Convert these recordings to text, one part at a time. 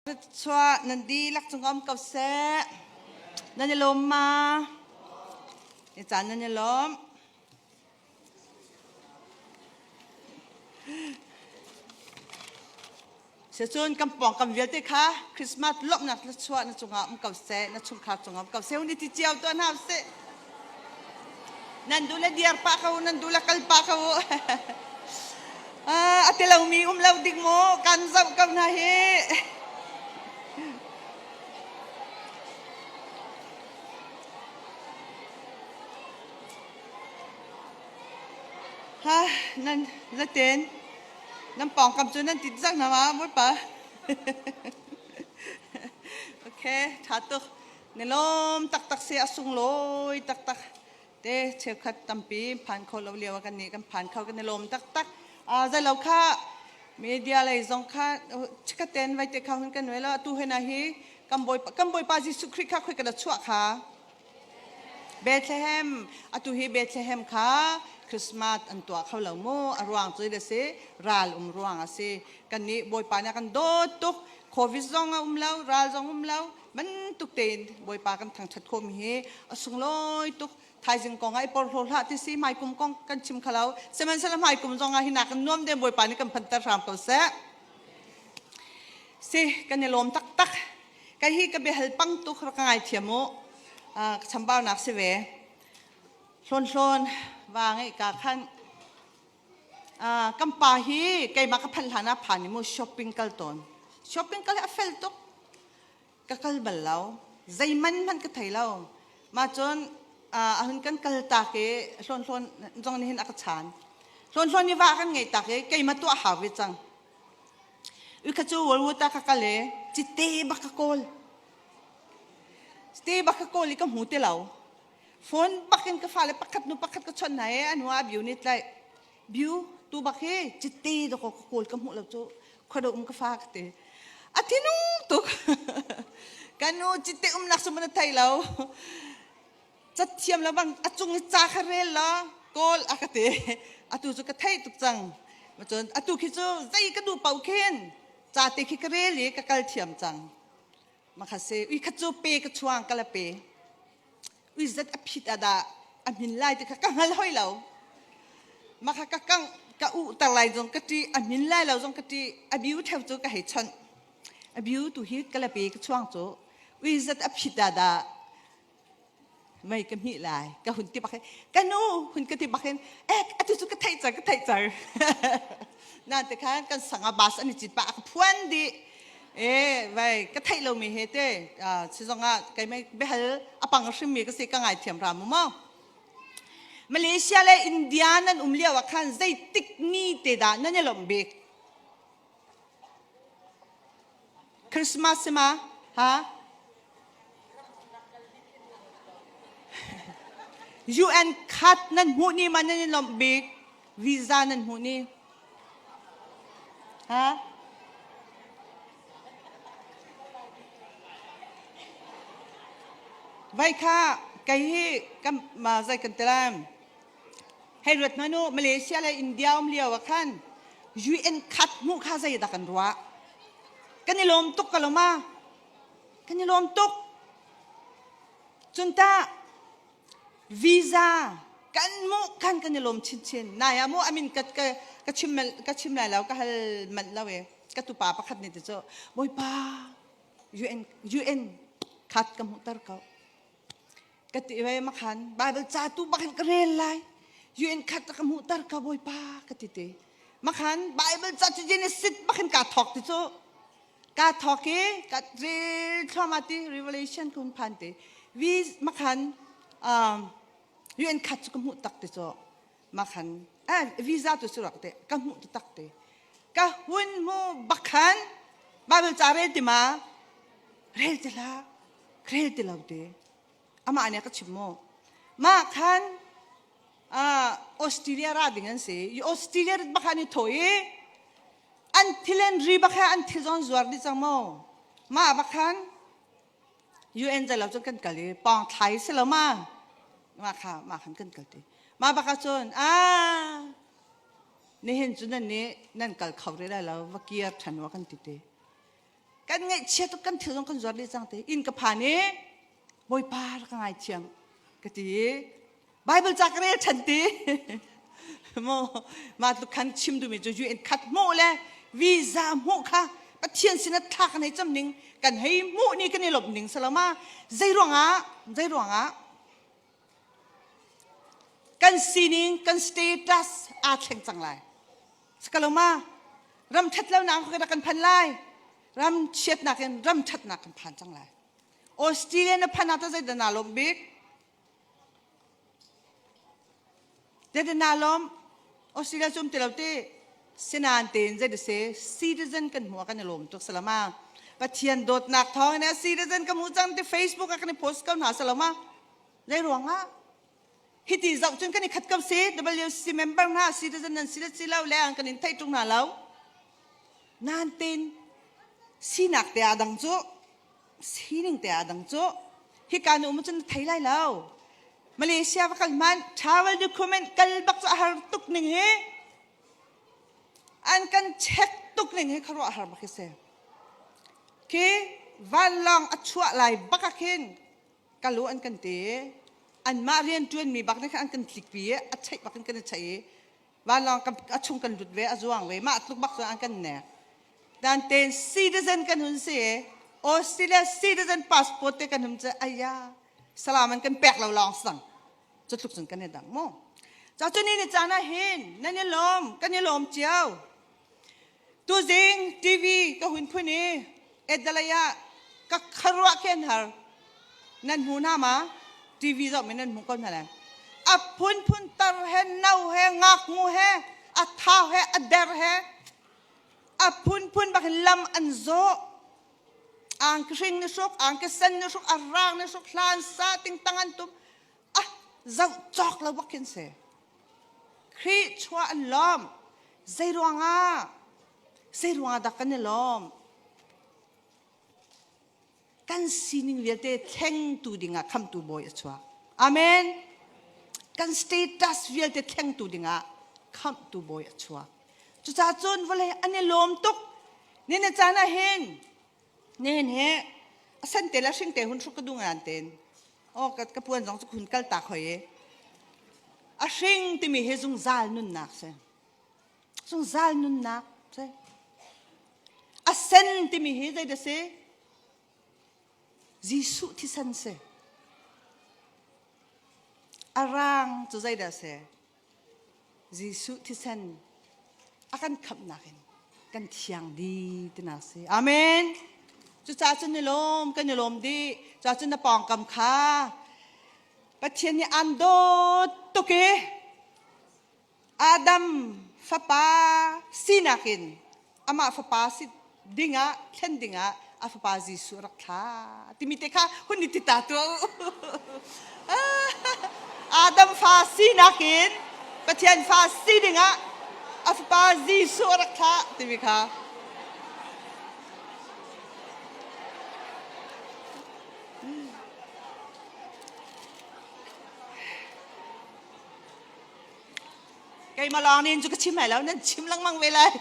Thluachuah nan dihlak cung um ko seh. Nan i lawm ma? Ni caan nan i lawm. Sicun kan pawngkam vialte kha Christmas lawmhnak thluachuah na cungah um ko seh, na chungkhar cungah um ko seh. Hun i ti cio tuah hna usih. Nan duh le diar pah ko, nan duh le kal pah ko. A ti lomi um lo ding mu, kan zoh ko hna hi. Ha, nan zaten nan pawngkam cu nan tit zang hna ma, Bawipa. Okay, tha tuk. Na lawm taktak si a sunglawi taktak te cheukhat tampi phan kho lo lio ah kan nih kan phan kho kan i lawm taktak. Zeilo kha media lei zong kha chikaten vai te kha hun kan welo atu hena hi kan bawipa kan bawipa Jesuh Khrih kha khoi kan chuah kha Bethlehem atu hi Bethlehem kha Christmas an tuah kho lo mu a ruang cu da si ral um ruang a si kan nih bawipa nih a kan dawt tuk covid zong a um lo ral zong um lo bantuk tein Bawipa kan thangṭhat khawhmi hi a sunglawi tuk. Thaizing kong ah i porhlaw hlah ti si hmaikum kong kan chim kha lo. Sihmanhsehlaw hmaikum zong ah hinak in nuam deuh Bawipa nih kan phanter hram ko seh. Si kan i lawm taktak. Kai hi ka biahal pang tuk rak ka ngaithiam u. Ka chambaunak si ve. Hlawn hlawn va ngeih ka khan kan pa hi keimah ka phanh hlan ah phan i mu shopping kal tawn. Shopping kal hi a fel tuk. Ka kal bal lo. Zeiman hmanh ka thei lo. Mah cun a hun kan kal tak i hlawn hlawn zong nih hin a ka chan. Hlawn hlawn i va kan ngei tak i keimah tuah hau ve cang. Ui kha cu Woolworth ah ka kal i cite bak ka kawl. Cite bak ka kawl i ka hmu ti lo. Phone bak in ka fale pakhat nu pakhat ka chawnh hna i a hnu ah biu nih tlaih. Biu tu bak hi cite dawkaw ka kawl ka hmuh lo cu khuado um ka fa ka ti. A thinung tuk. Kan nu cite umnak cu na thei lo. Cathiam lo bang a cung i ca kha rel law kawl a ka ti. Atu cu ka thei tuk cang. Cun atu khi cu zei ka duh paoh khin ca te khi ka rel i ka kal thiam cang. Makha se ui khat cu pe ka chuang ka la pe. Ui zat a phit ah dah a hmin lai ti kha ka hngal hoi lo. Makha ka kang ka uh tar lai zong ka ṭih a hmin lai lo zong ka ṭih a biu theu cu ka hei chawnh. A biu tu hi ka la pe ka chuang cu ui zat a phit ah dah mei ka hmih lai ka hun ti bak hin ka nu hun ka ti bak hin ek atu cu ka theih cang ka theih cang nan te khan kan sanga bus an i cit pah ka phuan dih e vai ka theih lomi he te si zongah keimai behal apang hrimmi ka si ka ngai thiam ram mu Malaysia le India nan um lio ah khan zeitik ni te dah nan i lawmh bik Christmas si ma? Ha? UN card nan hmuh ni ma nan i lawmh bik? Visa nan hmuh ni? Ha? Vai kha kei hi kan ma zai kan telam. Hei ruat hmanh u, Malaysia le India um lio ah khan UN khat hmuh kha zeidah kan ruah? Kan i lawm tuk ka lo ma? Kan i lawm tuk. Cun tah visa kan hmuh khan kan i lawm chinchin. Nai ah mu amin ka ka ka chim ka chim lai lo ka hal manh lo e. Ka tupa pakhat nih ti cu Bawipa UN UN khat ka hmuhter ko. Ka ti ve makhan Bible ca tu bak in ka rel lai. UN khat ka hmuhter ka Bawipa ka ti te. Makhan Bible ca cu Genesis bak in ka thawk ti cu. Ka thawk i ka rel thluahmah ti Revelation kun phan ti. Vi makhan um, UN khat cu ka hmuh tak ti cu. Makhan eh, visa tu su rak te ka hmuh tu tak te. Ka hun mu bakhan Bible ca rel ti ma? Rel ti hlah. Rel ti lo te. Amah nih a ka chim mu. Mah khan Australia ra ding an si. Australia bak an i thaw i an thilen ri bak he an thil zong zuar dih cang mu. Mah bak khan UN zai lo cun kan kal i pawng thlai si lo ma. Mah kha mah khan kan kal ti. Mah bak ah cun ah nihin cu nan nih nan kal kho rih lai lo va kir ṭhan wa kan ti te. Kan ngaihchia tuk kan thil zong kan zuar dih cang te. Inn ka phan i Bawipa rak ka ngaithiam ka ti i Bible ca ka rel ṭhan ti. Mo mah tluk khan chim duhmi cu UN khat hmuh le visa hmuh kha Pathian sin ah thla kan hei cam ning kan hei hmuh ni kan i lawmh ning salama zei ruangah zei ruangah kan sining kan status aa thleng cang lai sakaloma ram ṭhat lonak kan phan lai ram chiatnak in ram ṭhatnak kan phan cang lai Australia na phan ah tah zeidah naa lawmh bik Zeidah naa lawm Australia cu um ti lo ti sinan tein zei si citizen kan hmu ah kan i lawm tuk salama Pathian dawtnak thawng in citizen ka hmu cang ti Facebook ah kan i post ko hna salama zei ruangah hiti zoh cun kan i khat ko si WC member hna citizen nan si le si lo le an kan in theih ṭung hna lo nan tin sinak te ah dang cu sining te ah dang cu hika nu um cun thei lai lo Malaysia va kal hmanh travel document kal bak cu a har tuk ning hi an kan check tuk ning hi khuaruah har bak hi si khi vanlawng a chuah lai bak ah khin kalu an kan ti anmah rian ṭuan mi bak nih khan an kan tlik pi i a cheih bak in kan i cheih i vanlawng a chung kan lut ve a zuang ve mah tluk bak cu an kan nek dan ten citizen kan hun si Australia citizen passport te kan hum cu aya salam an kan pek lo lawng sang cu tluk cun kan i dang mu ca cu ni ni caan ah hin nan i lawm kan i lawm cio Tuzing TV ka hun phun i Adelaide ah ka kharuah khi an har. Nan hmu hna ma? TV zoh mi nan hmu ko hna le. A phunphun tar he no he ngakmu he a thau he a der he a phunphun bak in lam an zawh. Angki hring ni hruk, angki sen ni hruk, a rang ni hruk, hlan sa tingtang an tum. Ah, zoh cawk lo bak khin si. Khrih chuah an lawm. Zei ruangah? Zei ruangah dah kan i lawm? Kan sining vialte thlengtu dingah khamtu bawi a chuak. Amen. Kan status vialte thlengtu dingah khamtu bawi a chuak. Cucaah cun vawlei an i lawm tuk. Ni na caan ah hin nihin hi a sen te le hring te hun hruk ka duh ngan ten. Oh ka ka puan zong cu hun kal tak hoi i. A hring timi hi zungzal nunnak si. Zungzal nunnak si. A sen timi hi zei dah si? Jesuh thisen si. A rang cu zei dah si? Jesuh thisen a kan khamhnak in kan thiang dih tinak si. Amen. Cucaah cun ni lawm kan i lawm dih. Cucaah cun na pawngkam kha Pathian nih aan dawt tuk i Adam fapa sinak in amah fapa si dingah thlen dingah a fapa Jesuh rak thla timi te kha hun i ti ta tuah u. Adam fa sinak in Pathian fa si dingah a fapa Jesuh rak thlah timi kha. Keimah lawng nih cu ka chim lai lo nan chim lengmang ve lai.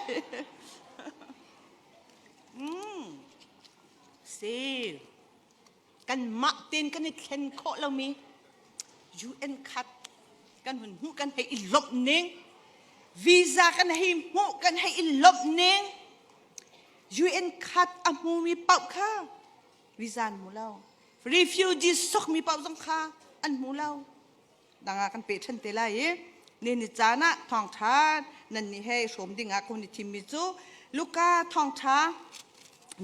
Mm. Si. Kanmah tein kan i thlen khawh lomi UN khat kan hun hmuh kan hei i lawmh ning visa kan hei hmuh kan hei i lawmh ning UN khat a hmumi paoh kha visa an hmu lo refugee sokmi paoh zong kha an hmu lo dang ah kan peh ṭhan te lai i ni ni caan ah thawngṭha nan nih hei hrawm ding ah ka hun i thimmi cu Luka thawngṭha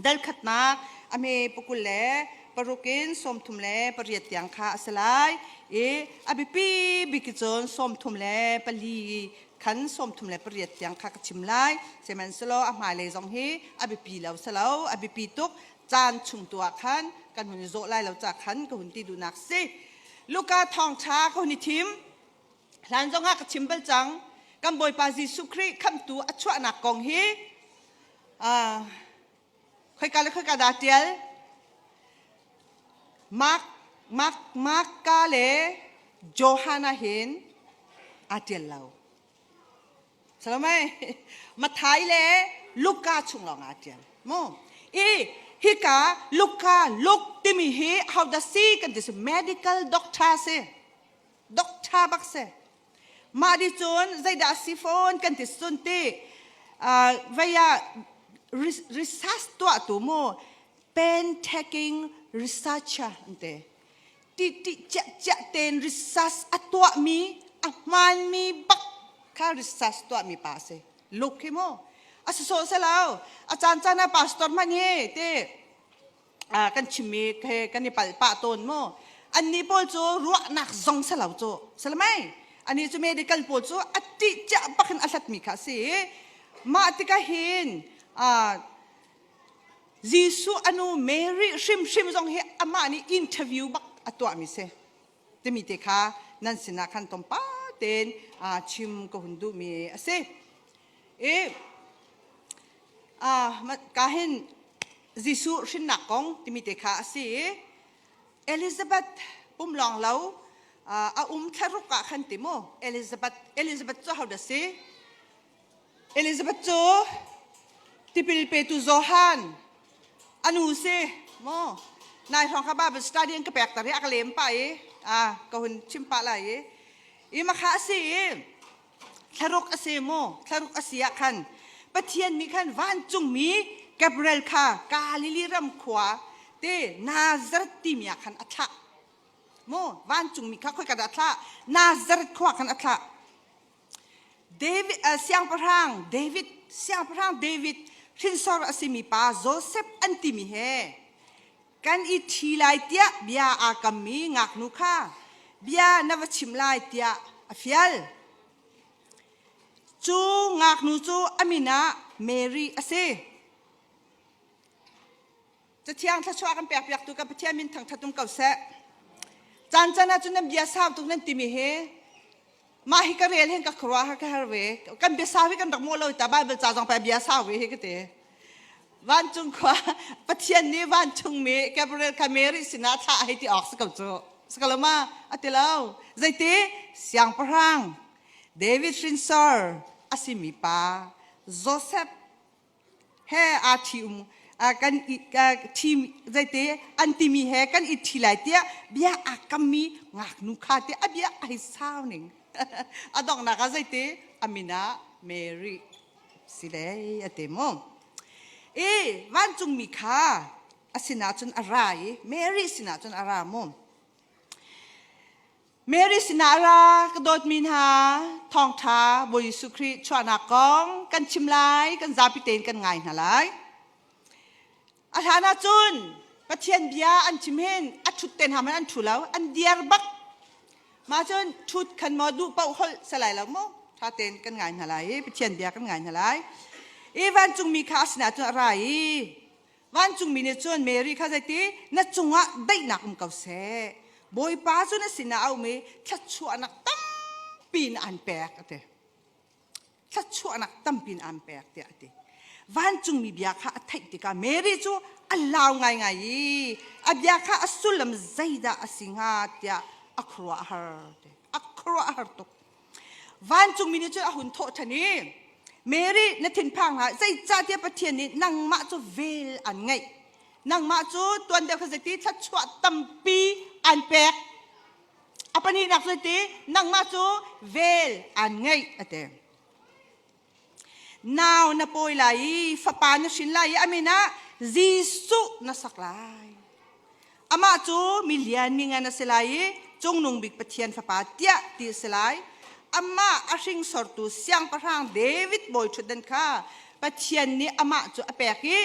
dal khatnak a hme pakul le paruk in 38 tiang kha a si lai i a biapi bik cun 34 khan 38 tiang kha ka chim lai. Sihmanhsehlaw a hmailei zong hi a biapi lo si lo, a biapi tuk caan chung tu ah khan kan hun i zawh lai lo ca khan ka hun ti duhnak si. Luka thawngṭha ka hun i thim. Hlan zongah ka chim bal cang. Kan Bawipa Jesuh Khrih khamhtu a chuahnak kong hi khoika le khoika dah ṭial? Mark, Mark, Marka le Johan ah hin aa ṭial lo. Salomai, Mathai le Luka chung lawng aa ṭial. Mu. I Hika Luka Luke timi hi how da si kan ti si medical doctor si. Doctor bak si. Mah di cun zeidah si fawn kan ti sun ti vei ah research tuah tu mu pen taking researcher ante ti ti chia chia ten research a tuah mi a hmaan mi bak kha research tuah mi pa si luk hi mu a si so se lo a caan caan ah pastor hmanh hi ti kan chimmi he kan i palh pah tawn mu anni pawl cu ruahnak zong se lo cu salamai ani cu medical pawl cu a tih cia bak in a hlatmi kha a si mah tikah hin Jesuh anu Mary hrimhrim zong hi amah nih interview bak a tuahmi si timi te kha nan sinah khan tlawmpal tein chim ka hun duhmi a si. I ka hin Jesuh hrinnak kong timi te kha a si i Elizabeth pum lawng lo a um thlaruk ah khan ti mu Elizabeth Elizabeth cu hodah si? Elizabeth cu tipil petu Johan a nu si maw nai hrawng kha Bible study an ka pek tar hi a ka lem pah i a ka hun chim pah lai i i makha a si i thlaruk a si mu thlaruk a si ah khan Pathian nih khan vancungmi Gabriel kha Galilee ram khua te Nazareth timi ah khan a thlah mu vancungmi kha khoika dah a thlah Nazareth khua khan a thlah David, uh, siangpahrang David siangpahrang David hrinsor a simi pa Joseph an timi he kan i ṭhi lai tiah bia aa kammi ngaknu kha bia na va chim lai tiah a fial. Cu ngaknu cu a min ah Mary a si. Cathiang thluachuah kan pekpiaktu kan Pathian min thangṭhat um ko seh. Caan can ah cun nan bia sau tuk nan timi hi mah hi ka rel hin ka khuaruah har ka har ve. Kan bia sau hi kan rak mawh lo ta Bible ca zong pa bia sau ve hi ka ti. Vancung khua Pathian nih vancung mi Gabriel kha Mary sinah thlah hei ti awk si ko cu. Si ko lo ma? A ti lo. Zeiti? Siangpahrang David hrinsor a simi pa Joseph he aa ṭhi-um kan i ṭhi zeite an timi he kan i ṭhi lai tiah bia aa kammi ngaknu kha tiah a bia ai sau ning a donghnak ah zeite a min ah Mary si dei a ti mu i vancungmi kha a sinah cun a ra i Mary sinah cun a ra mu Mary sinah ra ka dawtmi hna thawngṭha Bawi Jesuh Khrih chuahnak kong kan chim lai kan zapi tein kan ngai hna lai. A hlan ah cun Pathian bia an chim hin a ṭhut te hna hmanh an ṭhu lo an diar bak. Mah cun ṭhut khan maw duh paoh holh si lai lo maw ṭha tein kan ngai hna lai i Pathian bia kan ngai hna lai. I vancungmi kha a sinah cun a ra i Vancungmi nih cun Mary kha zeiti na cungah daihnak um ko seh. Bawipa cu na sinah a um i thluachuahnak tampi in aan pek a ti. Thluachuahnak tampi in aan pek tiah a ti. Vancungmi bia kha a theih tikah Mary cu a lau ngaingai i a bia kha a sullam zeidah a si hnga tiah a khuaruah a har. A khuaruah a har tuk. Vancungmi nih cun a hun thawh ṭhan i, Mary, na thinphang hlah, zeicahtiah Pathian nih nangmah cu vel an ngeih. Nangmah cu tuan deuh kha zeiti thluachuah tampi an pek. A pahnihnak zeiti nangmah cu vel an ngeih a ti. Nau na pawi lai i fapa na hrin lai i a min ah Jesuh na sak lai. Amah cu mi lian mi ngan a si lai i Cungnung Bik Pathian fapa tiah ti a si lai. Amah a hringsortu siangpahrang David bawi ṭhutdan kha Pathian nih amah cu a pek i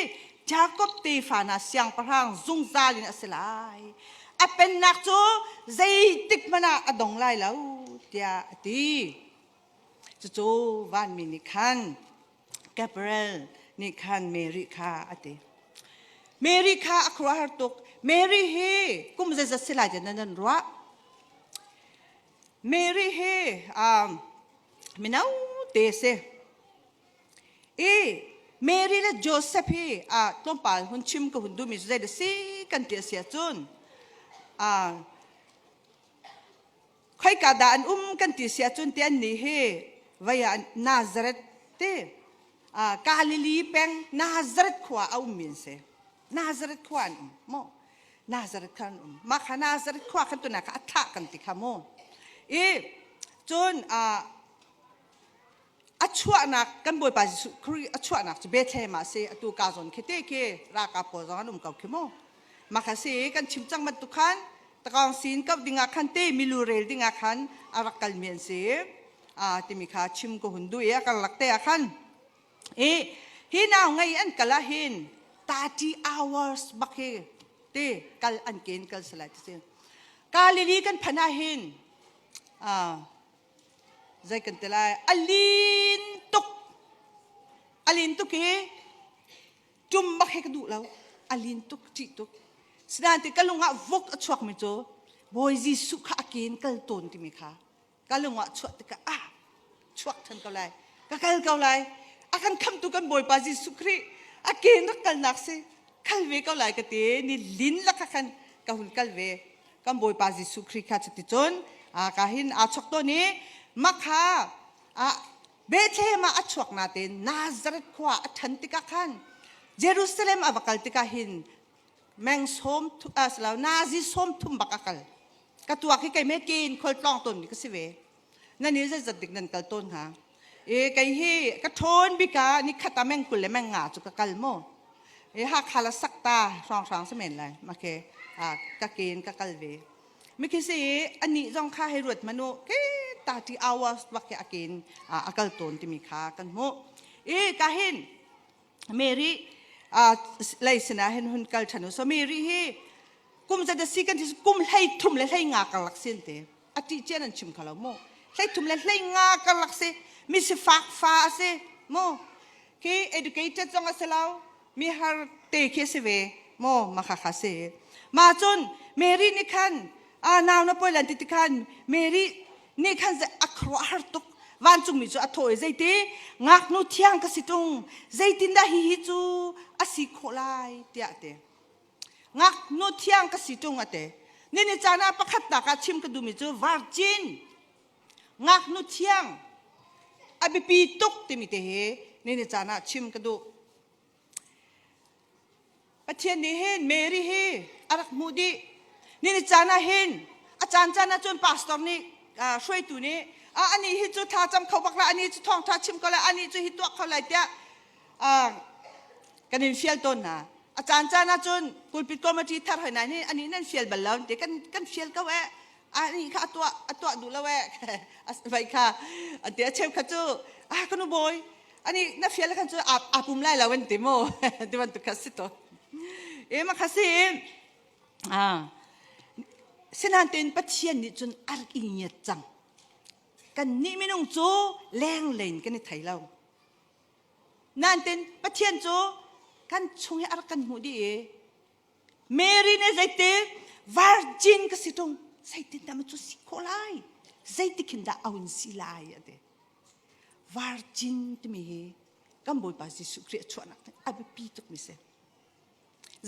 Jakob tefa hna siangpahrang zungzal in a si lai. A pennak cu zeitik hmanh ah a dong lai lo tiah a ti. Cucu vanmi nih khan Gabriel nih khan Mary kha a ti. Mary kha a khuaruahhar tuk. Mary hi kum zeizat si lai ti nan ruah? Mary hi um, mino te si. I Mary le Joseph hi uh, tlawmpal hun chim ka hun duhmi cu zei dah si kan ti a si ahcun uh, Khoika dah an um kan ti si ahcun ti annih hi vei ah Nazareth ti Galilee peng Nazareth khua a ummi an si. Nazareth khua an um maw? Nazareth kha an um. Mah kha Nazareth khua khan tuna kha a thlah kan ti kha mu. I cun a chuahnak kan Bawipa Jesuh Khrih a chuahnak cu Bethlehem ah a si. Atu ka zawn khi te khi ralkap pawl zong an um ko khi mu. Mah kha si kan chim cang bantuk khan takawng sin kau ding ah khan te milu rel ding ah khan a rak kalmi an si. A timi kha chim ka hun duh i a karlak te ah khan I hi nau ngei an kal ah hin 30 hours bak hi te kal an ken kal salai ti si. Galilee kan phan ah hin zei kan ti lai a lin tuk a lin tuk i tum bak hi ka duh lo a lin tuk ṭih tuk sinain ti ka lung ah vuk a chuak mi cu Bawi Jesuh kha a ken kal tawn timi kha ka lung ah chuah tikah ah chuak ṭhan ko lai ka kal ko lai a kan khamtu kan Bawipa Jesuh Khrih a ke rak kalnak si kal ve ko lai ka ti ni lin lak khan ka hun kal ve kan Bawipa Jesuh Khrih kha cuticun ka hin aa chok tawn i makha a Bethlehem ah a chuak natein Nazareth khua a ṭhan tikah khan Jerusalem a va kal tikah hin meng sawm lo nazi sawm thum bak a kal ka tuak hi kei me ke in khual tlawng tawn mi ka si ve nan i zeizat dik nan kal tawn hnga e kei hi ka ṭhawn bika ni khat ah meng 20 le meng nga cu ka kal mu e Hakha la sakta hrawng hrawng si men lai ma ke ka ke in ka kal ve mi khi si ani zong kha hei ruat manu ke 30 hours bak ke akin a kal tawn timi kha kan hmuh e ka hin Mary lei sinah hin hun kal ṭhan u. So Mary hi kum zat a si kan ti kum hlei thum le hlei nga karlak si an ti. A ṭih cian an chim kho lo mu. Hlei thum le hlei nga karlak si. Mi sifak fa a si mu. Khi educated zong a si lo. Mi har te khi a si ve mu ma kha kha si. Ma cun Mary nih khan a nau na poi lan ti ti khan Mary nih khan a khuaruahhar tuk vancungmi cu a thawh i zeiti ngaknu thiang ka si ṭung zeitindah hihi cu a si khawh lai tiah a ti ngaknu thiang ka si ṭung a ti nini caan ah pakhatnak ah chim ka duhmi cu virgin ngaknu thiang a biapi tuk timi te hi nini caan ah chim ka duh Pathian nih hin Mary hi a rak hmuh dih. Ni caan ah hin a caan caan ah cun pastor nih hruaitu nih ani hi cu thla cam kho bak la ani cu thawngtha chim ko lai ani cu hi tuah kho lai tiah kan in fial tawn hna. A caan caan ah cun pulpit committee thar hoi nai nih ani nan fial bal lo ti kan kan fial ko eh ani kha a tuah a tuah duh lo eh vai kha an ti a cheu kha cu ah kanu bawi ani na fial khan cu aa pum lai lo an ti mu ti bantuk kha si to e ma kha si sinan tein pathian nih cun a rak i ngiat cang kan nih minung cu leng len kan i thei lo nan ten pathian cu kan chung hi a rak kan hmuh dih i Mary nih zeiti virgin ka si tung zeitin dah cu si khawh lai zeitik hin dah a hun si lai a ti Virgin timi hi kan Bawipa Jesuh Khrih a chuahnak a biapi tukmi si.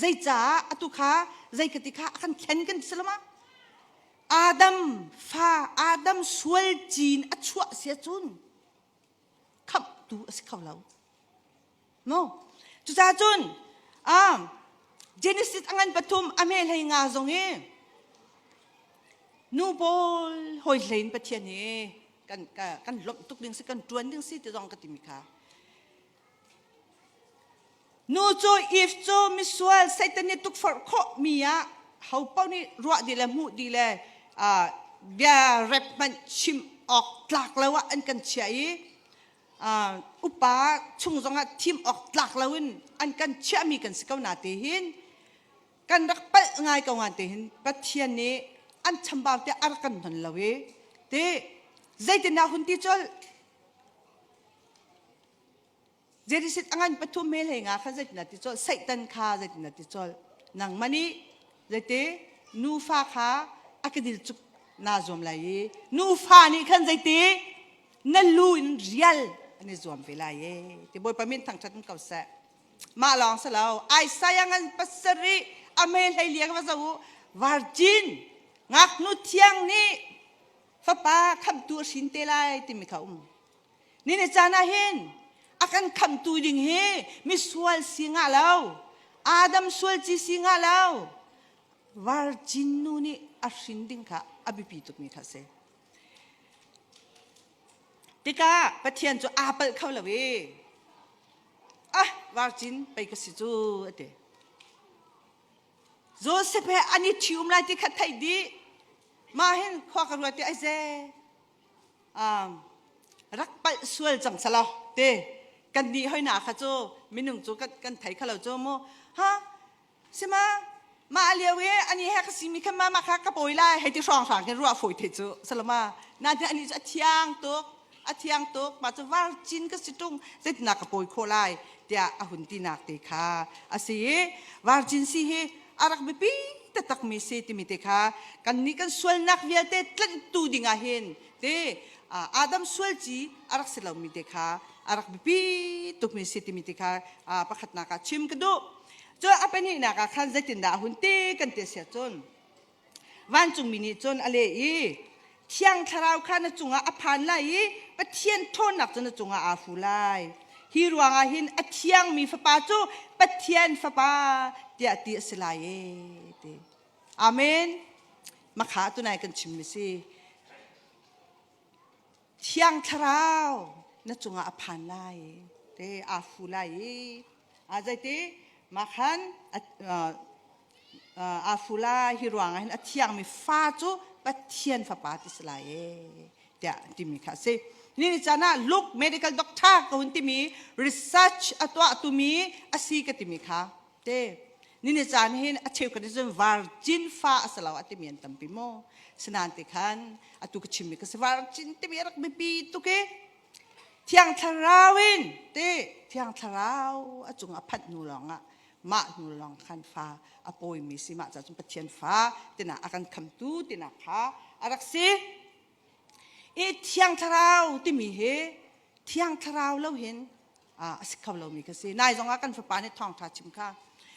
Zeicaah atu kha zei ka ti kha a kan thlen kan si lo ma? Adam fa Adam sual cin a chuah si ahcun khamhtu a si kho lo. No. Cucaah cun um, Genesis a ngan pathum a hme hlei nga zong hi nu pawl hawi hlei in Pathian hi kan kan lawmh tuk ding si kan ṭuan ding si ti zong ka timi kha nu cu if cu misual Satan nih tukforh khawh mi ah ho paoh nih ruah dih le hmuh dih le bia rep hmanh chim awk tlak lo ah an kan chiah i upa chung zongah thim awk tlak loin an kan chiahmi kan si ko na te hin kan rak palh ngai ko ngan te hin Pathian nih an chambau te a rak kan hnon lo i te zeitindah hun ti col Genesis a ngan pathum mel hei nga kha zeitindah ti col Satan kha zeitindah ti col nangmah nih zeiti nufa kha a ka dil cuk naa zuam lai i nufa nih khan zeiti na lu in rial an i zuam ve lai e ti Bawipa min thangṭhat in ko seh mah lawng si lo Isaiah ngan pasarih a me hlei liang va zoh u virgin ngaknu thiang nih fapa khamhtu a hrin te lai timi kha um ni ni caan ah hin a kan khamhtu ding hi misual si ngah lo. Adam sual ci si nga lo. Virgin nu nih a hrin ding kha a biapi tukmi kha a si. Tikah Pathian cu aa palh kho lo i ah virgin pei ka si cu a ti. Joseph he an i ṭhium lai ti kha theih dih. Mah hin khua ka ruat i aize um, rak palh sual cang selaw te kan nih hoi na kha cu minung cu kan, kan thei kha lo cu mu ha sima mah lio i ani he ka simi khan ma ma kha ka pawi lai hei ti hrawng hrang khin ruah fawi the cu salama nain ani cu a thiang tuk a thiang tuk mah cu virgin ka si tung zeitinah ka pawi khawh lai tiah a hun tinak te kha a si i virgin si hi a rak biapi taktak mi si timi te kha kan nih kan sualnak vialte tlanhtu ding ah hin te Adam sual ci a rak si lomi te kha a rak biapi tukmi si timi te kha pakhatnak ah chim ka duh. Cu a pahnihnak ah khan zeitindah a hun ti kan ti a si ahcun vancungmi nih cun a leh i Thiang Thlarau kha na cungah a phan lai i Pathian ṭhawnnak cu na cungah aa fu lai. Hi ruangah hin a thiangmi fapa cu Pathian fapa tiah ti a si lai e ti. Amen. Makha tunai kan chimmi si. Thiang Thlarau na cungah a phan lai te aa fu lai i a zeiti mah khan aa fu lai hi ruangah hin a thiangmi fa cu Pathian fapa ti si lai e tiah timi kha a si. Ni caan ah Luke medical doctor ka hun timi research a tuah tumi a si ka timi kha te nini caan hin a cheukhat nih cun virgin fa a si lo a timi an tampi maw sinan ti khan atu ka chimmi ka si virgin timi a rak biapi tuk i thiang thlarau in te thiang thlarau a cung a phanh hnu lawng ah mah hnu lawng khan fa a pawimi si mah ca cun Pathian fa tina a kan khamtu tina kha a rak si i thiang thlarau timi hi thiang thlarau lo hin a si kho lomi ka si. Nai zong ah kan fapa nih thawngṭha chim kha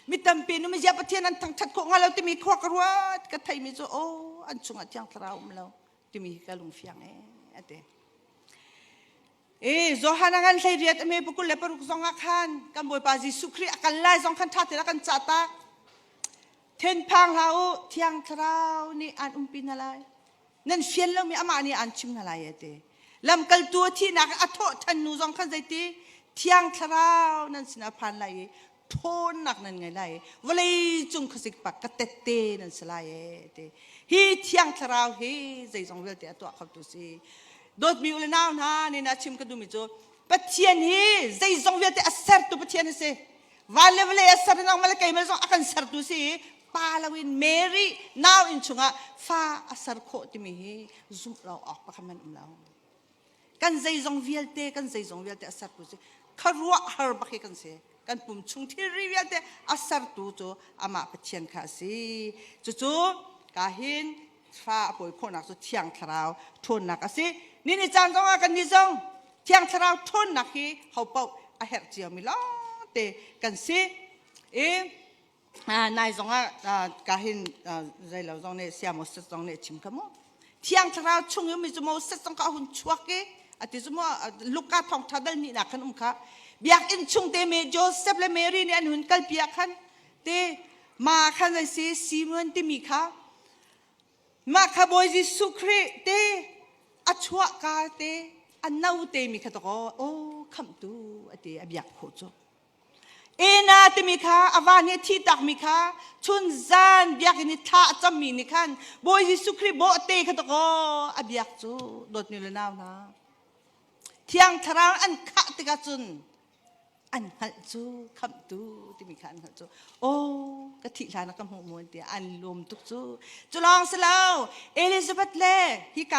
mi tampi nu mizia Pathian an thangṭhat khawh hnga lo timi khua ka ruat ka theimi cu aw an chungah thiang thlarau um lo timi ka lungfiang e a ti. E Johan a ngan hlei riat ame pukul le paruk zong ah khan kan Bawipa Jesuh Khrih a kal lai zong khan ṭha tein a kan cah tak. Thinphang hlah u thiang thlarau nih an umpi hna lai. Nan fian lomi amah nih aan chim hna lai a ti. Lamkaltu a thihnak a thawh ṭhan hnu zong khan zeiti thiang thlarau nan sinah phan lai i ṭhawnnak nan ngei lai i vawlei cung khuasik pak ka tette nan si lai e ti. Hi thiang thlarau hi zeizong vialte a tuah khotu si. Dawtmi u le nau hna nih na chim ka duhmi cu Pathian hi zeizong vialte a sertu Pathian a si. Van le vawlei a ser nangmah le keimah zong a kan sertu si i pa loin Mary nau inn chungah fa a ser khawh timi hi zumh lo awk pakhat hmanh um lo. Kan zeizong vialte kan zeizong vialte a sertu si khuaruah har bak hi kan si. Kan pum chung thilri vialte a sertu cu amah Pathian kha a si. Cucu ka hin fa a pawi khawhnak cu Thiang Thlarau ṭhawnnak a si. Ni ni caan zongah kan nih zong Thiang Thlarau ṭhawnnak hi hopaoh a herh ciomi lawngte kan si. I nai zongah ka hin zeilo zong nih sia Moses zong nih chim kha mu. Thiang Thlarau chung i mi cu Moses zong kha a hun chuak i ati cu mu Luka thawngṭha dal hnihnak khan um kha biakinn chung te me Joseph le Mary nih an hun kalpi ah khan te ma khan zei si Simon timi kha Mah kha Bawi Jesuh Khrih te a chuahka te a no te mi kha takaw aw khamhtu a ti a biak khawh cu. Ena timi kha a va nih a thi takmi kha chun zan biakinn i thla a cammi nih khan Bawi Jesuh Khrih bawhte kha takaw a biak cu dawtmi le nau hna. Thiang Thlarau an khah tikah cun an hngalh cu khamhtu timi kha an hngalh cu aw ka thih hlan ah ka hmuh mu tiah an lawm tuk cu cu lawng si lo Elizabeth le hika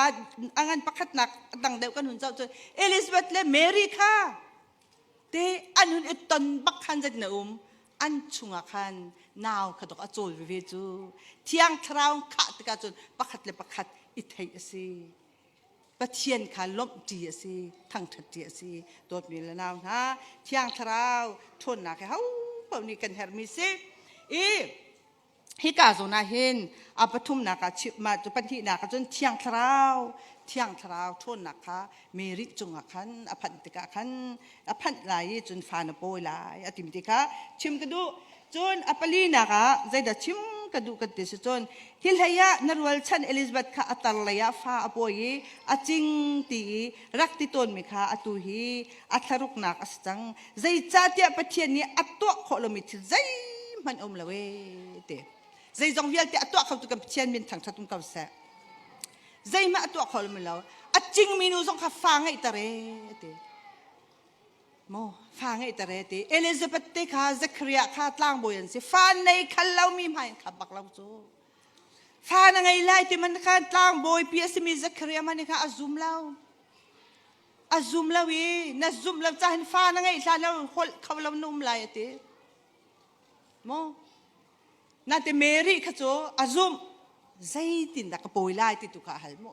a ngan pakhatnak a dang deuh kan hun zoh cu Elizabeth le Mary kha te an hun i ton bak khan zet na um an chungah khan nau kha dok a cawl veve cu thiang thlarau khah tikah cun pakhat le pakhat i theih a si Pathian kha lawmhṭi a si, thangṭhatṭi a si. Dawtmi le nau hna, Thiang Thlarau ṭhawnnak hi hopaoh nih kan herhmi si. I hika zawn ah hin a pathumnak ah mah cu pahnihnak ah cun Thiang Thlarau, Thiang Thlarau ṭhawnnak kha Mary cungah khan a phanh tikah khan a phanh lai i cun fa na pawi lai a timi ti kha chim ka duh. Cun a palinak ah zeidah chim ka duh kan ti si cun hi hlei ah na rualchan Elizabeth kha a tar lei ah fa a pawi i a cing ti i rak ti tawnmi kha atu hi a thlaruknak a si cang. Zeicahtiah Pathian nih a tuah khawh lomi thil zeihmanh a um lo ee ti. Zeizong vialte a tuah khotu kan Pathian min thangṭhat um ko seh. Zeihmanh a tuah kho lomi lo. A cingmi nu zong kha fa ngeihter ee ti. Maw fa ngeihter ee ti. Elizabeth te kha Zechariah kha tlangbawi an si. Fa nei khal lomi hmai in kha bak lo cu. Fa na ngei lai ti man khan tlangbawi pi a simi Zechariah man kha a zum lo. A zum lo i na zumh lo cahin fa na ngeih hlan lo holh kho lo na um lai a ti. Maw Nate Mary kha cu a zumh zeitindah ka pawi lai ti tu kha a hal mu.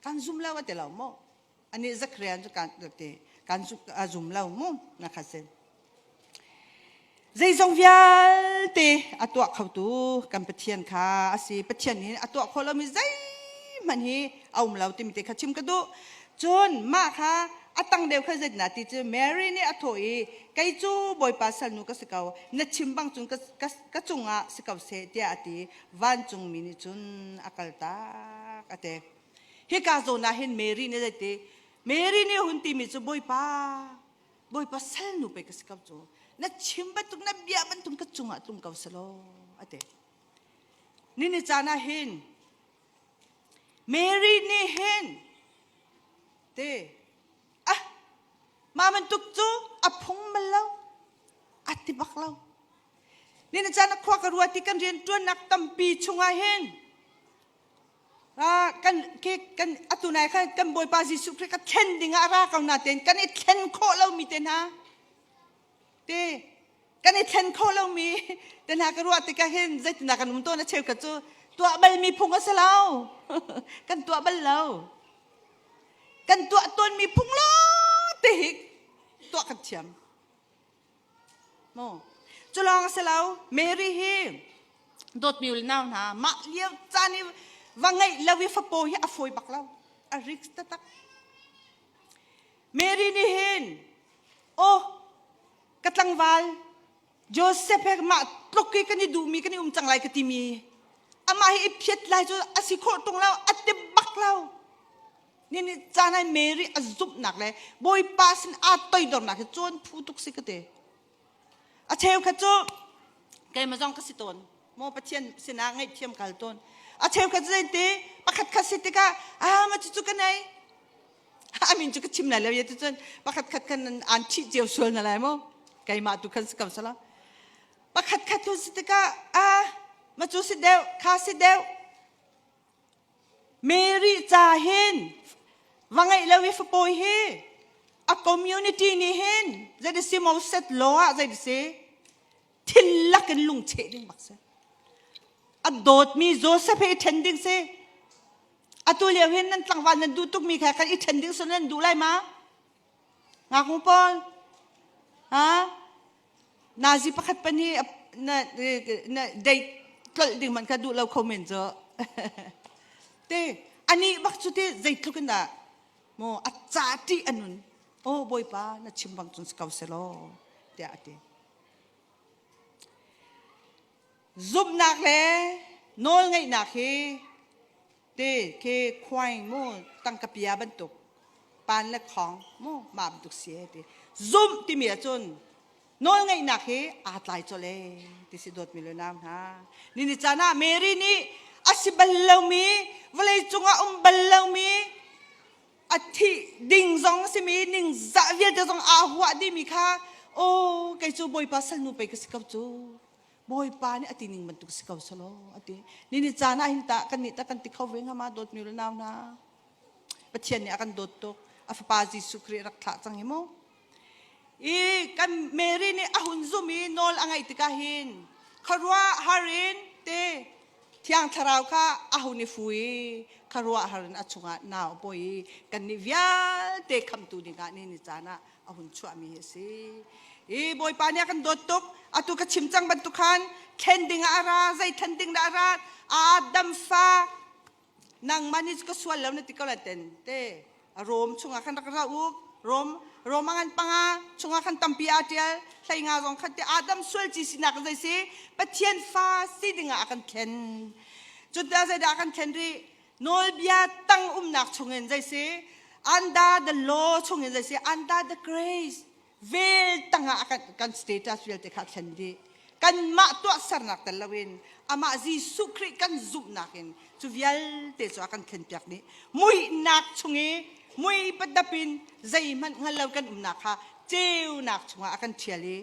Kan zum lo a ti lo mu. Ani Zachariah cu kan ti kan a zum lo mu na kha sin. Zeizong vialte a tuah khotu kan Pathian kha a si. Pathian nih a tuah khawh lomi zeihmanh hi a um lo timi te kha chim ka duh. Cun mah kha a tang deuh kha zeitinah ti cu Mary nih a thawh i kei cu Bawipa salnu ka si ko na chim bang cun ka, ka, ka cungah si ko seh tiah a ti. Vancungmi nih cun a kaltak a ti. Hika zawn ah hin Mary nih zeiti Mary nih hun timi cu Bawipa Bawipa salnu pei ka si ko cu na chim bantuk na bia bantuk ka cungah tlung ko selaw a ti. Nini caan ah hin Mary nih hin te ah mah bantuk cu a phung bal lo a ti bak lo. Nini caan ah khua ka ruat i kan rianṭuannak tampi chungah hin kan ke kan atu nai khan kan Bawipa Jesuh Khrih ka thlen ding ah a ra ko natein kan i thlen khawh lomi te hna te kan i thlen khawh lomi te hna ka ruah tikah hin zeitindah kan um tawn a cheukhat cu tuah balmi phung a si lo kan tuah bal lo kan tuah tawnmi phung lo te hi tuah kan thiam Maw? Cu lawng a si lo. Mary hi dawtmi u le nau hna mah lio caan i va ngeih lo i fapaw hi a fawi bak lo. A risk taktak. Mary nih hin oh ka tlangval Joseph he mah tluk i kan i duhmi kan i um cang lai ka timi amah hi i phiat lai cu a si khawh tung lo a ti bak lo. Nini caan ah Mary a zumhnak le Bawipa sin aa toidornak hi cawn phu tuk si ka ti. A cheukhat cu keimah zong ka si tawn. Maw Pathian sinah ngaihthiam kal tawn. A cheukhat cu zeiti pakhat khat si tikah ah ma cucu ka nei. A min cu ka chim lai lo ya cun pakhat khat khan an ṭhih cio sual na lai maw? Keimah tu khan si ko sala. Pakhat khat tu si tikah ah ma cu si deuh kha si deuh Mary ca hin va ngeih lo i fapawi hi a community nih hin zei si Moses law ah zei si thil lak in lungcheh ding bak si. A dawtmi Joseph he i ṭhen ding si. Atu lio hin nan tlangval nan duh tukmi kha kan i ṭhen ding si nan duh lai ma? Ngaknu pawl ha Nazi pakhat pan hi na na date tlolh ding man kha duh lo kho men cu te ani bak cu te zeitluk in dah maw a ca ṭih a nun aw bawipa na chim bang cun si ko selaw tiah a ti zumhnak le nawlngaihnak hi Te ke khuaing mu tangka pia bantuk pan le khong mu ma bantuk si e ti zumh timi ahcun nawlngeihnak hi aa tlai colh e ti si dawtmi le nau hna ni ni caan ah Mary nih a si bal lomi vawlei cungah um bal lomi a thih ding zong a simi ningzah vialte zong aa huah dihmi kha aw kei cu Bawipa salnu pei ka si ko cu Bawipa nih a ti ning bantuk si ko selaw a ti. Nini caan ah hin tah kan nih tah kan ti kho ve hnga ma dawtmi le nau hna. Pathian nih a kan dawt tuk. A fapa Jesuh Khrih rak thlah cang hi mu. I kan Mary nih a hun zum i nawl a ngaih tikah hin khuaruah har in te Thiang Thlarau kha a hun i fu i khuaruah har in a chungah nau a pawi i kannih vialte khamtu dingah ni ni caan ah a hun chuahmi hi a si. I Bawipa nih a kan dawt tuk. Atu ka chim cang bantuk khan thlen ding ah a ra, zei thlen ding dah a ra? Adam fa nangmah nih ka sual lo na ti ko la ten te. A rom chungah khan rak ra u. Rom Rom a ngan panga chungah khan tampi aa ṭial hlei nga zong khan ti Adam sual ci sinak zei si Pathian fa si dingah a kan thlen. Cuta zeidah a kan thlen rih? Nawlbia tang umnak chungin zei si under the law chungin zei si under the grace vel tangah kan, kan status vialte kha thlen dih. Kanmah tuahsernak tel loin amah Jesuh Khrih kan zumhnak in cu vialte cu a kan thlenpiak dih. Muihnak chung i mui padap in zeihmanh hngal lo kan umnak kha ceunak chungah a kan ṭhial i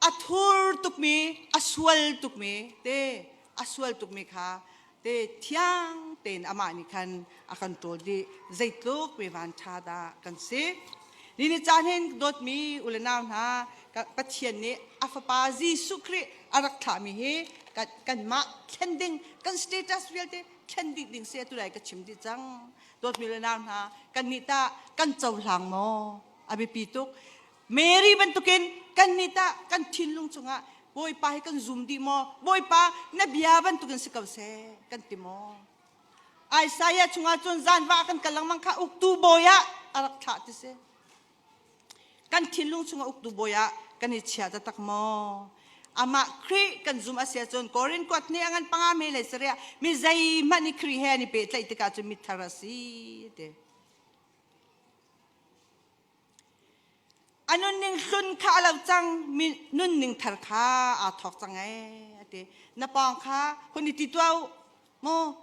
a thur tukmi, a sual tukmi te, a sual tukmi kha te thiang tein amah nih khan a kan ṭawl dih. Zeitluk mi van ṭha dah kan si. Ni ni caan hin dawtmi u le nau hna, Pathian nih a fapa Jesuh Khrih a rak thlahmi hi kanmah thlen ding, kan status vialte thlen dih ding si atu lai ka chim dih cang. Dawtmi le nau hna, kannih tah kan cohlang maw? A biapi tuk. Mary bantukin kannih tah kan thinlung chungah Bawipa hi kan zum dih maw? Bawipa na bia bantukin si ko seh kan ti maw? Isaiah chungah cun zanva kan kal lengmang kha uktu bawi ah a rak thlah ti si. Kan thinlung chungah uktu bawi ah kan i chia taktak maw? Amah Khrih kan zum a si ahcun Korin kuat nih a ngan panga me le saria mi zeihmanh i Khrih he an i pehtlaih tikah cun mithar a si ti. A nunning hlun kha a lo cang, mi nunning thar kha aa thawk cang ee, a ti. Na pawng kha hun i ti tuah u. Maw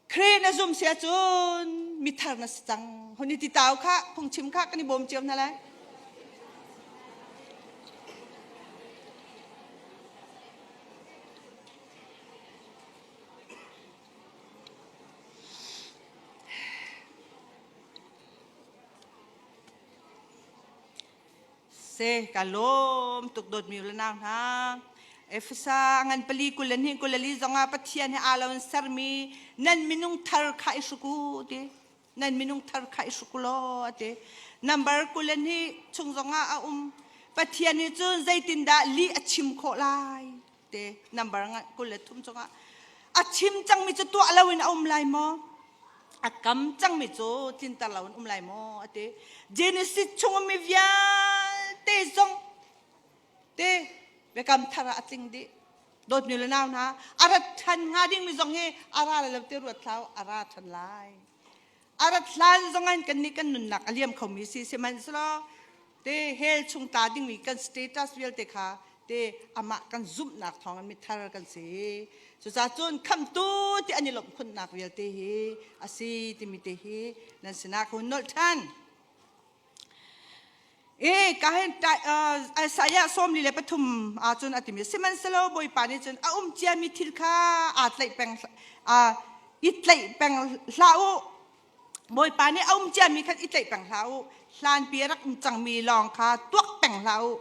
Khrih na zum si ahcun mithar na si cang. Hun i ti tau kha phungchim kha kan i bawm cio hna lai. Se ka lawm tuk dawtmi u le nau hna. Efesa ngan pali 22 24 zongah Pathian he aa lo in sermi nan minung thar kha i hruk u ti. Nan minung thar kha i hruk u law a ti. Number 22 chung zongah a um. Pathian nih cun zeitindah lih a chim khawh lai te number 23 chungah a chim cangmi cu tuah loin a um lai maw? A kam cangmi cu tlinter loin um lai maw? A ti. Genesis chung ummi vialte zong te biakam thar ah a tling dih. Dawtmi le nau hna, a rat ṭhan hnga dingmi zong hi a ra lai lo ti ruat hlah u, a ra ṭhan lai. A rat hlan zongin kannih kan nunnak a liam khomi si sihmanhsehlaw te hell chung ta dingmi kan status vialte kha te amah kan zumhnak thawngin mithar kan si. Cucaah cun khamhtu ti an i lawmh khunnak vialte hi a si timi te hi nan sinah ka hun nolh ṭhan. E ka hin Isaiah 43 ahcun a timi sihmanhsehlaw Bawipa nih cun a um ciami thil kha aa tlaih peng i tlaih peng hlah u Bawipa nih a um ciami khan i tlaih peng hlah u hlanpi a rak um cangmi lawng kha tuak peng hlah u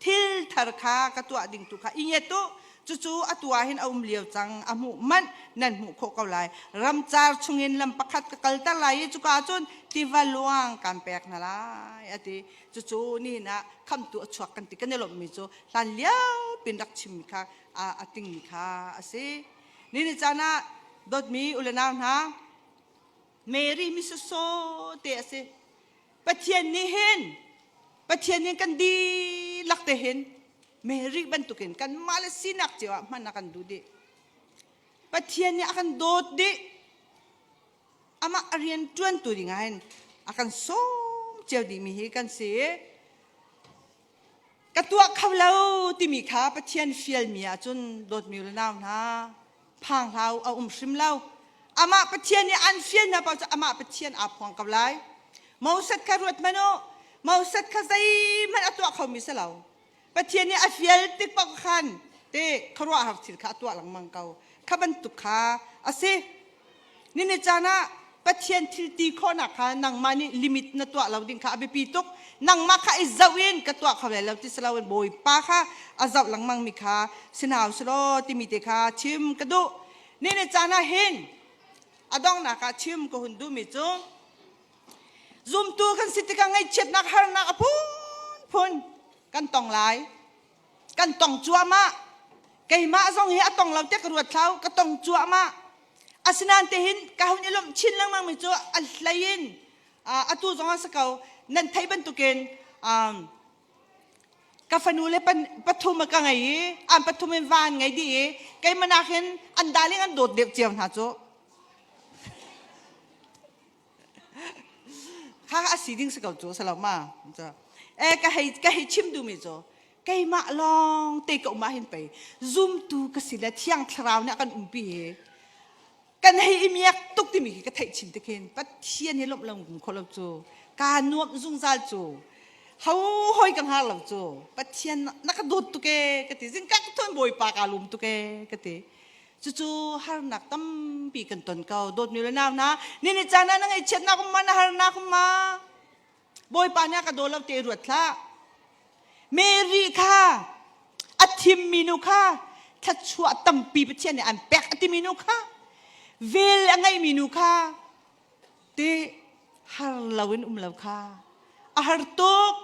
thil thar kha ka tuah ding tu kha i ngiat u cucu atu ah hin a um lio cang a hmuh manh nan hmuh khawh ko lai ramcar chungin lam pakhat ka kalter lai i cuka cun tiva luang kan pek hna lai a ti cucu nihin ah khamtu a chuak kan ti kan i lawmhmi cu hlan lio pin rak chimmi kha a tingmi kha a si nini caan ah dawtmi u le nau hna Mary misasaw te a si Pathian nih hin Pathian nih kan dihlak te hin Mary bantukin kanmah le sinak cio ah hman a kan duh dih. Pathian nih a kan dawt dih. Amah a rian ṭuantu dingah hin a kan sawm cio dihmi hi kan si. Ka tuah kho lo timi kha Pathian fialmi ahcun dawtmi u le nau hna phang hlah u a um hrim lo. Amah Pathian nih an fial hna paoh cu amah Pathian aa phuang ko lai. Moses kha ruat hmanh u. Moses kha zeihmanh a tuah khomi si lo. Pathian nih a fial tik paoh khan te khuaruahhar thil kha a tuah lengmang ko. Kha bantuk kha a si. Nini caan ah Pathian thil ti khawhnak kha nangmah nih limit na tuah lo ding kha a biapi tuk. Nangmah kha i zoh in ka tuah kho lai lo ti si loin Bawipa kha a zoh lengmang mi kha si hna usih timi te kha chim ka duh. Nini caan ah hin a donghnak ah chim ka hun duhmi cu zumtu kan si tikah ngaihchiatnak harnak a phunphun kan tong lai. Kan tong cuahmah. Keimah zong hi a tong lo tiah ka ruat thlau, ka tong cuahmah. Asinain te hin ka hun i lawmh chin lengmang mi cu a hlei in atu zong a si ko. Nan thei bantukin um, ka fanu le pathum ka ngei i an pathum in van ngei dih i keimah nakin an darling an dawt deuh cio hna cu. Kha a si ding si ko cu si lo ma. E ka hei ka hei chim duhmi cu keimah lawng te ka um ah hin pei zumtu ka si le thiang thlarau nih a kan umpi hi kan hei i miak tuk timi khi ka theih chin te khin Pathian hi lawmh lo kum kho lo cu kaa nuamh zungzal cu ho hoi ka hngar lo cu Pathian na ka dawt tuk e ka ti zingka ka thon bawipa kaa lum tuk e ka ti cucu harnak tampi kan ton ko dawtmi le nau hna ni ni caan ah na ngaihchiatnak um ma na harnak um ma Bawipa nih a ka daw lo te ruat hlah. Mary kha a thimmi nu kha thluachuah tampi Pathian nih an pek a timi nu kha vel a ngeimi nu kha ti har loin um lo kha a har tuk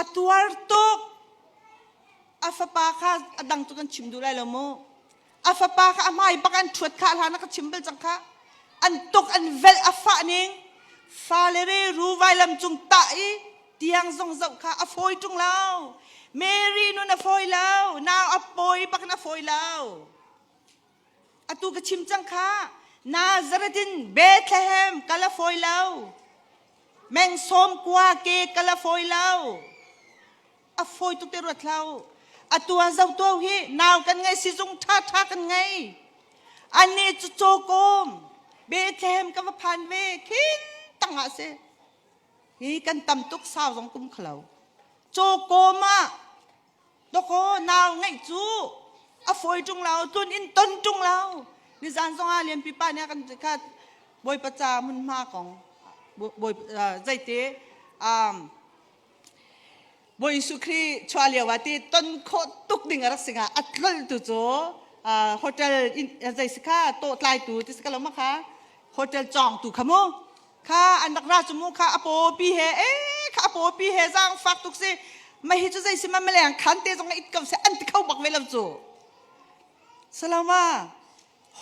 a tuar tuk a fapa kha a dang cu kan chim duh lai lo mu a fapa kha a hmai bak an ṭhuat kha hlan a ka chim bal cang kha an tuk an velh a fah ning fale re ru vailam cung tah i tiang zong zoh kha a fawi ṭung lo Mary nun a fawi lo nau a pawi bak in a fawi lo atu ka chim cang kha Nazareth in Bethlehem kal a fawi lo meng sawm kua ke kal a fawi lo a fawi tuk te ruat hlah u atu ah zo to hi nau kan ngei sizung ṭha ṭha kan ngei anih cu cawkawm Bethlehem ka va phan ve khin tangah si hi kan tam tuk sau zong kum khalo cawkawm ah doko nau ngeih cu a fawi ṭung lo tlun in ton ṭung lo nizan zong ah lianpi pa nih a kan khat bawipa ca hmunhma kong bawi zeite um Bawi Jesuh Khrih chuah lio ah ti ton khawh tuk ding a rak si hnga a tlolh tu cu hotel in zei si kha tawhtlaitu ti si ka lo ma kha hotel cawngtu kha mu kha an rak ra cu mu kha a pawpi he e kha a pawpi he zaang fak tuk si ma hi cu zei si ma maleng khan te zong it ko se an ti kho bak ve lo cu salama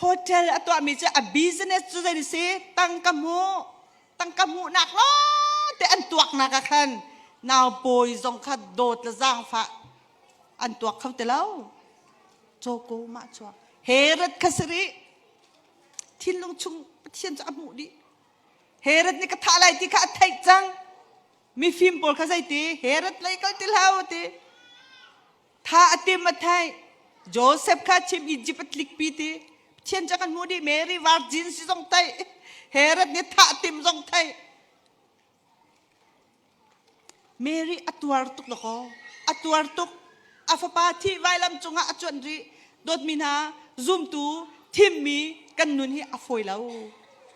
hotel a tuahmi cu a business cu zei si tangka hmu tangka hmuhnak lawngte an tuaknak ah khan naupawi zong kha dawt le zaangfah an tuak kho ti lo cawko mah chuak Herod kha si rih thinlung chung Pathian cu a hmuh dih Herod nih ka thah lai ti kha a theih cang mifim pawl kha zeiti Herod lei kal ti hlah ti Tha a tim a theih. Joseph kha chim Egypt a tlikpi ti. Pathian cu kan hmuh dih Mary virgin si zong theih. Herod nih thah tim zong theih. Mary a tuar tuk lakaw. A tuar tuk. A fapa thi vailam cungah a cuanh rih. Dawtmi hna, zumtu, thimmi kan nun hi a fawi lo.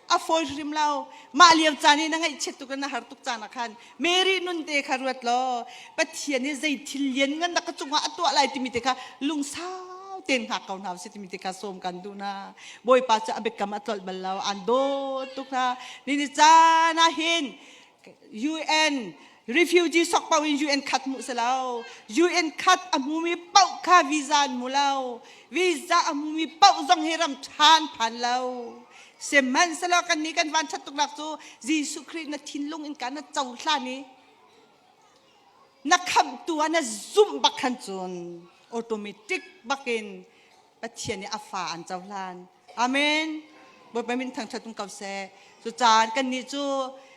A fawi hrim lo. Mah lio caan i na ngaihchiat tuk na har tuk caan ah khan Mary nun te kha ruat law Pathian nih zei thil lian ngan dah ka cungah a tuah lai timi te kha lungsau tein hngak ko hna usih timi te kha sawm kan duh hna. Bawipa cu a biakam a tlolh bal lo. Aan dawt tuk hna. Ni ni caan ah hin UN refugee sok paoh in UN khat hmuh si lo. UN khat a hmumi paoh kha visa an hmu lo. Visa a hmumi paoh zong hi ram ṭhan phan lo. Sihmanhsehlaw kan nih kan van ṭhat tuknak cu Jesuh Khrih na thinlung in ka na cohlan i na khamhtu ah na zumh bak khan cun automatic bakin Pathian nih a fa an cohlan. Amen. Bawipa min thangṭhat um ko seh. Cucaah kannih cu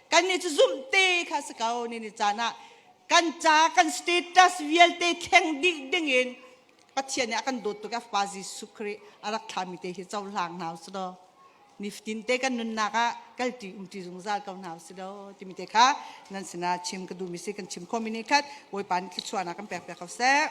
kannih cu zumh te kha si ko ni ni caan ah kan ca kan status vialte thleng dih ding in Pathian nih a kan dawt tuk a Fapa Jesuh Khrih a rak thlami te hi cohlang hna usih law nifatin te kan nunnak ah kalṭi umṭi zungzal ko hna usih law timi te kha nan sinah chim ka duhmi si kan chim khawhmi nih khat Bawipa nih thluachuahnak kan pek piak ko seh.